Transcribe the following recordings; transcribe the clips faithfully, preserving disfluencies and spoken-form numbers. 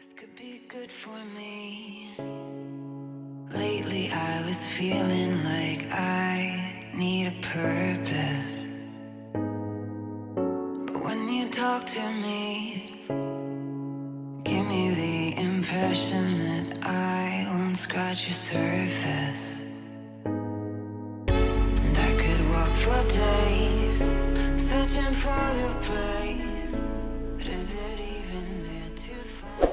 This could be good for me. Lately, I was feeling like I need a purpose. But when you talk to me, give me the impression that I won't scratch your surface. And I could walk for days, searching for your praise. But is it even there to find?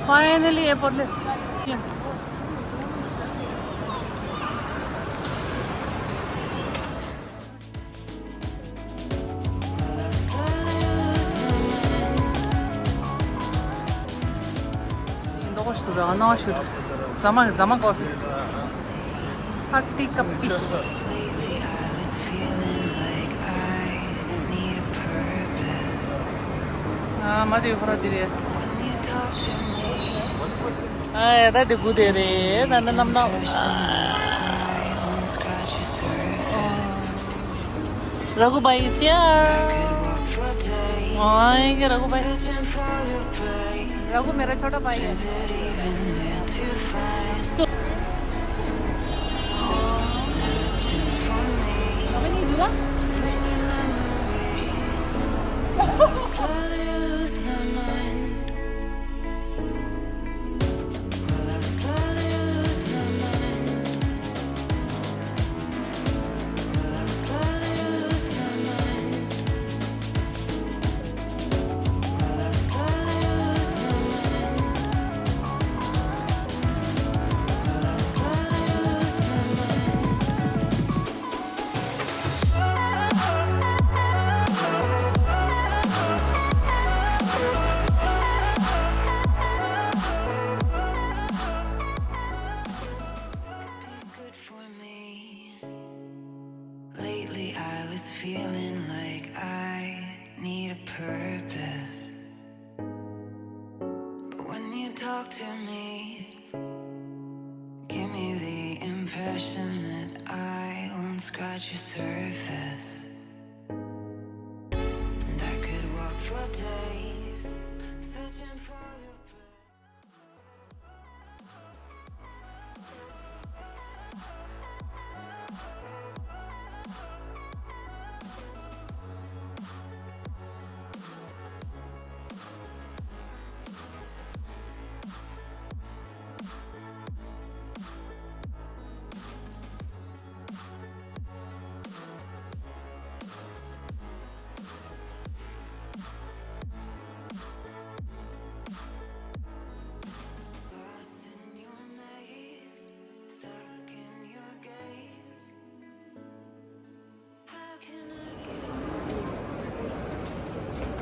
Finally, effortless. འདོགས་ཞུ་ར་ནོ་ཞུ་ར། ཛ་མ་ཛ་མ་ཀོ་ཧྥི། ཧ་ཏི་ཀ་པི། ཨ་མ་དེ་ཧོ་ར་དེ་རེད། ཨ་ཡ་ད་དེ་གུ་དེ་རེད། ད་ནི་ནམ་ནམ། रघु भाई is here. ओए के रघु भाई। रघु मेरा छोटा भाई है। So, Good for me. Lately, I was feeling like I need a purpose. But when you talk to me, give me the impression that I won't scratch your surface. And I could walk for days, searching for your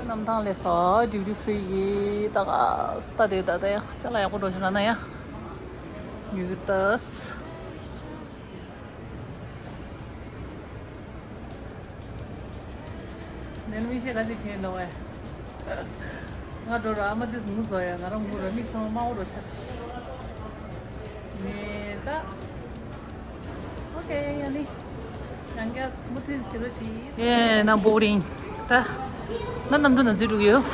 གནམ་ཐང་ལས་སོ་ཌིའུ་ཊི་ཕི་རི་ཡི་ད་ག་སྟ་དེ་ད་ད་ཡ་ཅ་ལག་ཡག་པོ་འགྲོ་བཞིན་ན་ཡ་ཡུལ་ཏས། ནེ་ལ་མི་ཤེས་ག་ཞིག་ཁེལ་འདུག་བས། ང་འགྲོ་ར་ཨ་མ་དེ་ཟུང་བཟོ་ཡ་ང་རང་ངུ་ར་མིག་ཚང་མ་དམར་པོ་རོ་ཆགས་ཤི། ནེ་ད། ཨོ་ཁེ་ཡ་ནི། ཡང་བསྐྱར་མུ་མཐུད་ཟེར་རོ་ཅི། ཡེ་ན་བོ་རིང་། ད། ན་གནམ་གྲུ་ནང་འཛུལ་འགྲོ་གི་ཡོད།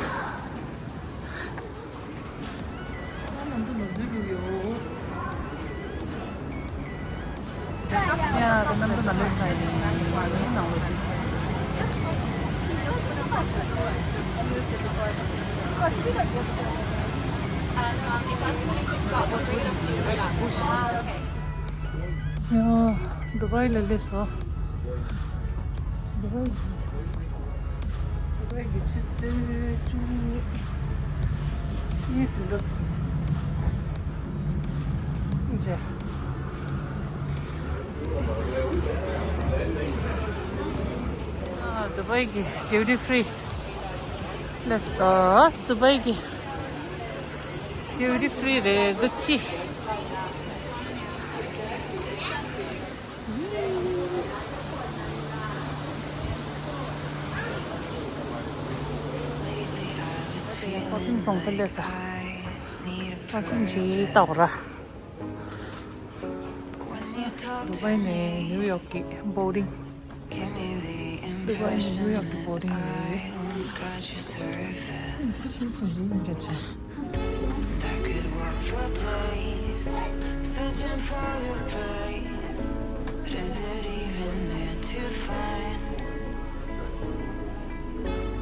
ཡ་ད་གནམ་གྲུ་ནང་སླེབས་ཚར་ཡིན། ནང་ལོགས་ཅིག་ཚར་ཡིན། ཡ་དུ་བའི་ལ་སླེབས་སོང་། དུ་བའི། དུ་བའི་གི་ཆུ་ཚོད་བཅུ་གཉིས། གཉིས་ཟིན་འགྲོ། ཨིན་ཇི། ཨ། དུ་བའི་གི་ཌིའུ་ཊི་ཕི་རི་སླེབས་སོང་། དུ་བའི་གི་ཌིའུ་ཊི་ཕི་རི་རེད། གུ་ཅི། ཕར་ཕུང་ཚོང་ས་སླེབས་ས། ད་ཁོང་ཅིག་ལྟ་བ་ར། དུ་བའི་ནས་ནིའུ་ཡོག་གི་བོར་ཌིང་། དུ་བའི་ནས་ནིའུ་ཡོག་གི་བོར་ཌིང་རེད། ཁོང་ཁ་ཤས་ཤིག་ཡིན་འདྲ་ཆ།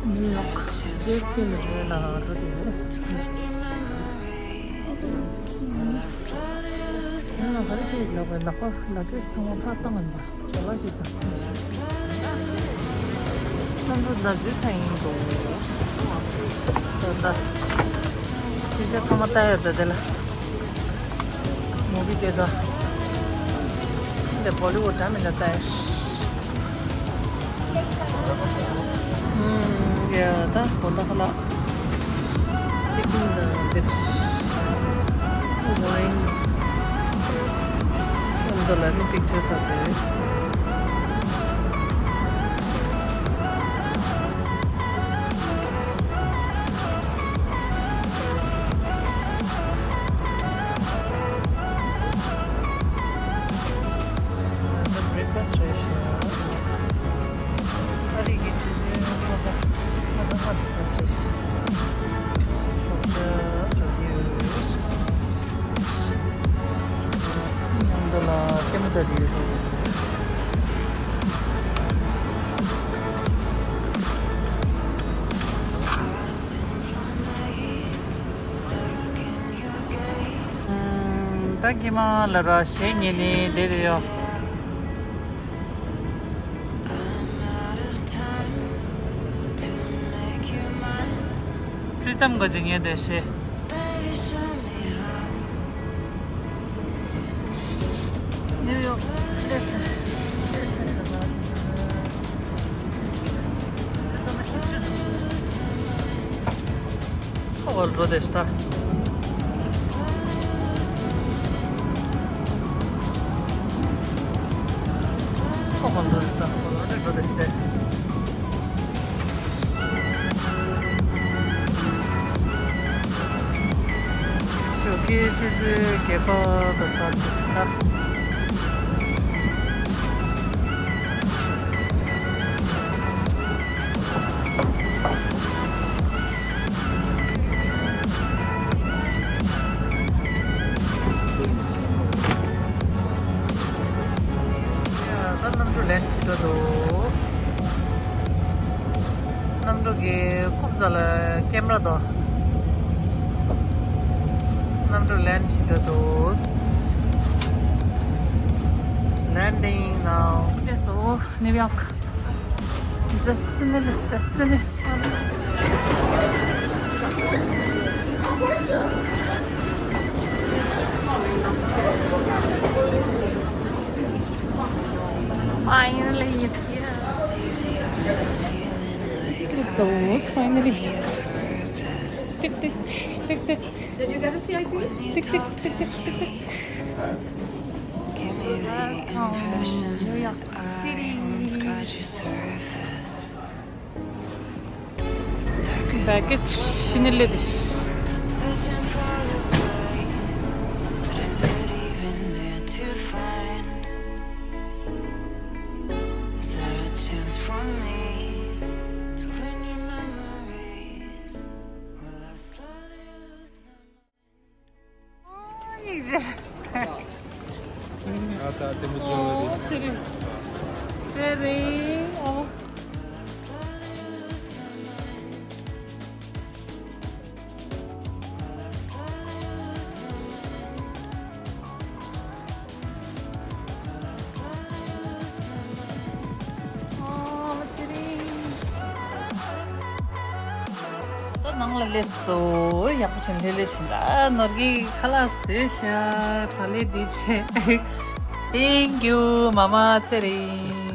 ནིའུ་ཡོག་ཇེ་ཕི་ལི་ཝེ་ལ་འགྲོ་དུས་རེད། ང་ལ་ག་རེ་སྐད་ལབ་པའི་ལག་པ་ལག་སྐྱེས་ཚང་མ་ཕར་བཏང་ཡིན་པ། ག་ལ་ཞིག་དང་ཁོངས་ཤིག་གནམ་གྲུ་ཟླ་ཚེས་ཚ་ཡིན་འདུག་ད་ལྟ་སྐད་ཆ་ཚང་མ་ལྟ་ཡོད་ད་དེ་ལ། མུ་བི་དེ་དང་། འདི་བོ་ལི་ཝུཌ་འདྲ་མི་འདྲ་ལྟ་ཡོད། ཨུམ། ཡ་ད་གོ་ད་ཁ་ལག་ཅི་ཀིན་དང་འདིར་ཝའིན། ཨ་མདོ་ལ་ནི་པིག་ཅར་ད་དེ། Breakfast ration. ཨ་རིག་གི་ཆུ་ཚོད་ལྔ་པ། ལྔ་པ་ལྔ་དང་ཚོད་ཚོད། ཞོགས་ཇ་ཟ་གི་ཡོད། མཉམ་དུ་ལ་ལྟད་མོ་ལྟ་གི་ཡོད། ད་དཀྱིལ་མ་ལ་ར་གཞས་ཉན་ནས་བསྡད་དེ་ཡོད། Pritam གིས་ཉན་བསྡད་ཤག་ནིའུ་ཡོག་སླེབས་ཚར། སླེབས་ཚར་ཤག་མཚོ་བར་འགྲོ་བསྡད་ཤག་མཚོ་བར་འགྲོ་བསྡད་ཤག་འགྲོ་བསྡད་ཤག་ཞོགས་ཀའི་ཆུ་ཚོད་བརྒྱད་པ་དང་ཙམ་ཞིག་རེད་ད། ད་གནམ་གྲུ་ལེན་བྱེད་འགྲོ་འདུག་གནམ་གྲུ་གི་རྐུབ་ས་ལ་ཀེམ་ར་འདུག་གནམ་གྲུ་ལེན་བྱེད་འགྲོ་འདུག Landing now. Yes, oh, New York. Destination, destination. Finally, it's here. It's the most finally. Tick, tick, tick, tick. Did you get a C I P? Tick, tick, tick, tick, tick, tick. Welcome, New York City. Baggage finally this. ཨོ། ཡིག་ཆ། ཨ་ཙ་དེ་མི་ཅོ་རེད། ཨོ་ཟེར་རེད། ཟེར་རེད། ཨོ། ད་ནང་ལ་སླེབས་སོང་། ཡག་པོ་བྱས་ལྷོད་ལྷོད་བྱས། ད་ནོར་གྱིས་ཁ་ལག་བཟོས་ཤག་ག་ལེར་འདི་བྱས། Thank you, Mama ཚེ་རིང་།